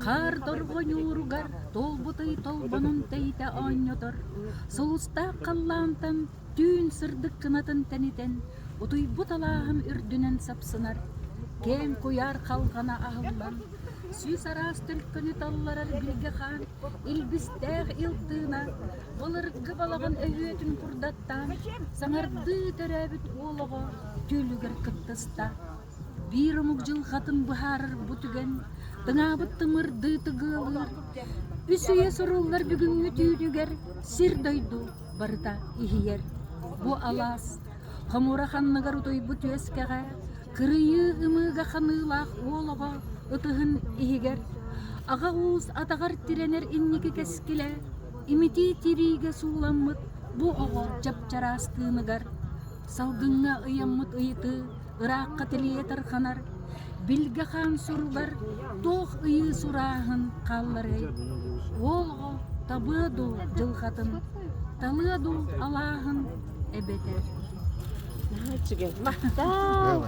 Хаар дорҕоньууругар туолбут ый толбонун тэйитэ оонньотор, сулустаах халлаантан түүн сырдык кынатын тэнитэн, утуйбут алааһым үрдүнэн сапсынар, киэҥ куйаар халҕана аһыллан, сүүс араас төлкөнү талларар билгэ хаан, илбистээх ил тыына, былыргы балаҕан өһүөтүн курдаттаан, саҥардыы төрөөбүт уол оҕо түүлүгэр кыттыста. Биир омук дьылҕатын быһаарар бу түгэн тыҥаабыт тымырдыы тыгыалыыр, үс үйэ суруллар бүгүҥҥү түүнүгэр сир-дойду барыта иһийэр. Бу алаас хомура ханныгар утуйбут үөскэҕэ кырыйыы ымыыга ханыылаах уол оҕо ытыһын иһигэр аҕа уус атаҕар тирэнэр инники кэскилэ имитии тириигэ сууламмыт бу оҕо чап-чараас тыыныгар Салгыҥҥа ыйаммыт ыйытыы ыраахха тилийэ тарҕанар, билгэ хаан суругар туох ыйыы сурааһын хаалларыай? Уол оҕо табыа дуу дьылҕатын, талыа дуу алааһын эбэтэр Наһаа үчүгэй. Махтал!